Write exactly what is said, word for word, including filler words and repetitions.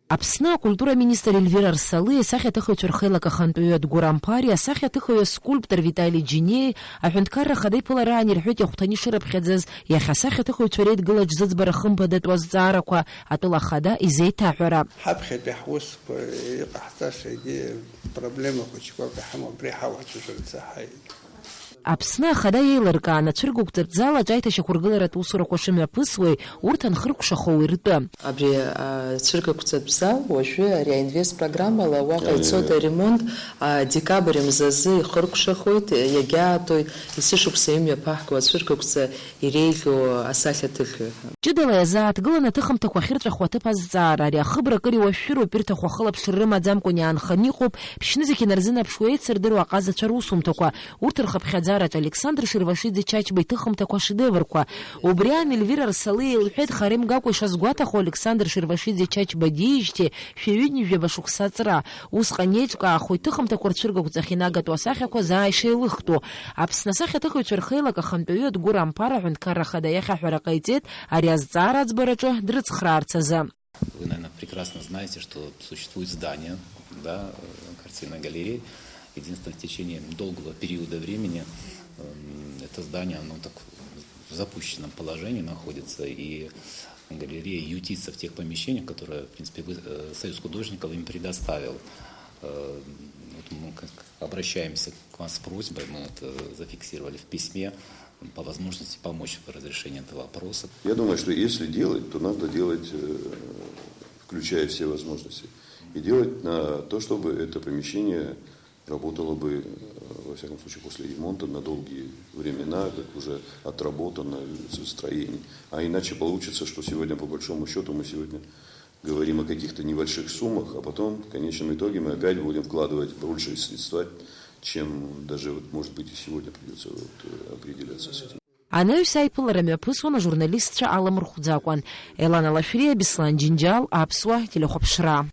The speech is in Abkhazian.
Аԥсны акультура министр Ельвира Арсалиа, асахьаҭыхыҩцәа рхеилак ахантәаҩы Адгәыр Амԥари, асахьаҭыхҩы аскульптор Витали Џьениеи аҳәынҭқарра ахада иԥылараан ирҳәеит иахәҭаны ишырыԥхьаӡаз иахьа асахьаҭыхыҩцәа реидгылаҿ зыӡбара хымԥадатәу азҵаарақәа атәыла ахада изеиҭаҳәара. Ҳаԥхьатәи ҳусқәа иҟаҳҵаша егьи проблема хәыҷқәак иҳамоу абри ҳауацәажәарц ҳаит. Аԥсны ахада иеилыркаан ацәыргақәҵатә зал аҿы аиҭашьақәыргыларатә усурақәа шымҩаԥысуеи, урҭ анхыркәшахоуи ртәы. Абри ацәыргақәҵатә зал уажәы ари аинвест программала уаҟа ицоит аремонт, а, декабрь мзазы ихыркәшахоит, иагьаатоит есышықәса имҩаԥаҳго ацәыргақәҵа иреиӷьу асахьаҭыхҩы ҳәа. Ҷыдала иазааҭгылан аҭыхымҭақәа ахьырҵәахуа аҭыԥ азҵаара, ари ахыбра акыр иуашәшәыроуп, ирҭаху ахылаԥшра рымаӡамкәан иаанханы иҟоуп, ԥшьнызқь инарзынаԥшуа еицырдыруа аҟазацәа русумҭақәа, урҭ рхыԥхьаӡараҿ Александр Шервашиӡе Чачба иҭыхымҭақәа ашедеврқәа. Убри аан Ельвира Арсалиа илҳәеит, хара имгакәа ишазгәаҭахо Александр Шервашиӡе Чачба диижьҭеи шәи ҩынҩажәаба шықәса аҵра. Усҟан еиҿкаахо иҭыхымҭақәа рцәыргақәҵахь инагатәу асахьақәа заа ишеилыхтәу. Аԥсны асахьаҭыхыҩцәа рхеилак ахантәаҩы Адгәыр Амԥар аҳәынҭқарра ахада иахь аҳәара ҟаиҵеит, ари азҵаара аӡбараҿы дрыцхраарц азы. Вы, наверное, прекрасно знаете, что существует здание, да, э, картинной галереи. Единственное, в течение долгого периода времени, эм, это здание, оно так в запущенном положении находится, и галерея ютится в тех помещениях, которые, в принципе, вы, э, Союз художников им предоставил. Э, вот мы как обращаемся к вам с просьбой, мы это зафиксировали в письме, по возможности помочь в разрешении этого вопроса. Я думаю, что если делать, то надо делать, э, включая все возможности. И делать на то, чтобы это помещение работало бы, э, во всяком случае, после ремонта на долгие времена, как уже отработано строение. А иначе получится, что сегодня, по большому счету, мы сегодня говорим о каких-то небольших суммах, а потом в конечном итоге мы опять будем вкладывать большие средства, чем даже, вот, может быть, и сегодня придётся, вот, э, определяться с этим. Анаҩс аиԥылара мҩаԥысуан ажурналистцәа аламырхәӡакәан. Елана Лашәриа, Беслан Џьынџьал, Аԥсуа телехәаԥшра.